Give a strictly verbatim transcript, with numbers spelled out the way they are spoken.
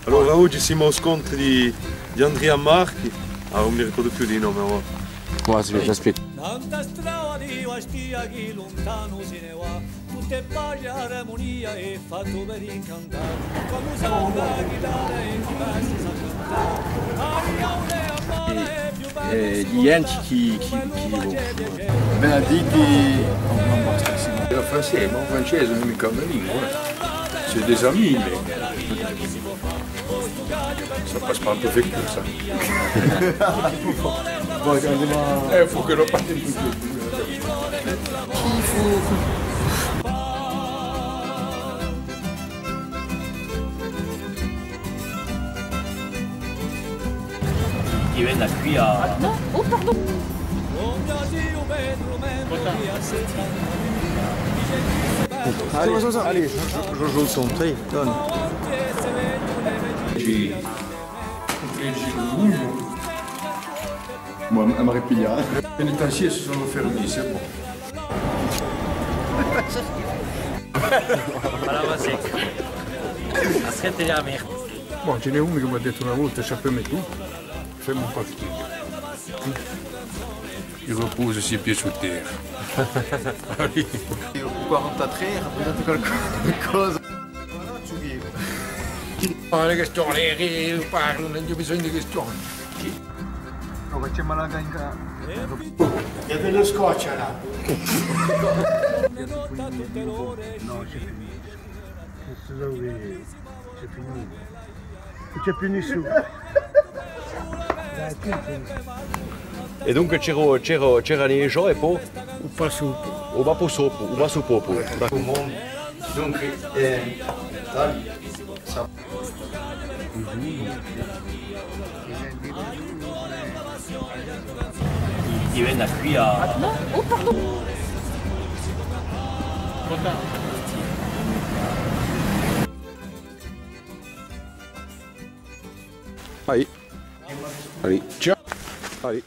Allora, oghje simu à u scontru di, di Andria Marchi. Ah, ùn mi ricordu più di nome, ma... Guarda, aspetta, aspetta. Nant'à a strada di Bastia chì luntanu si ne và, tuttu hè pace è armunia è fattu per incantà. Quandu sona a chitarra è chì basta sà cantà. Aria, amore, Eh, i ghjenti chì, chì, chì... Ben, à dì chì... Ùn basta, sì. Ùn hè francese, ma u francese ùn hè micca una lingua, eh. C'est des amis, mais ça passe pas un peu avec nous, ça. Bon, quand même, euh, faut que l'on parte un peu. Ti veni quì à... Oh, pardon. Allez, allez, je, je, je joue le son. Allez, donne. Moi, elle m'aurait pillé, hein. Les pénitentiaires se sont fermés, c'est bon. Voilà, vas-y. Aspetta, la merde. Bon, ci n'hè unu chì m'hà dettu una volta, ci fermi tù, fermi un pocu. Il repose ses pieds sous terre. Quarantatré, rappresenta qualcosa. Ah, e quistione, eh, parlu, ùn aghju bisognu di quistione. Nò, facciamu a laga in ca-... Hè bellu scotch, là. Nò, c'est fini. Quessu hè, c'est fini. Ùn ci hè più nisciunu. È dunque c'era, c'era, c'era i ghjoi è po? U passu. U passu dopu, u passu dopu. Dunque, eh, dai. Ti veni quì à... Oh, pardon. Allez. Allez. Ciao. Allez.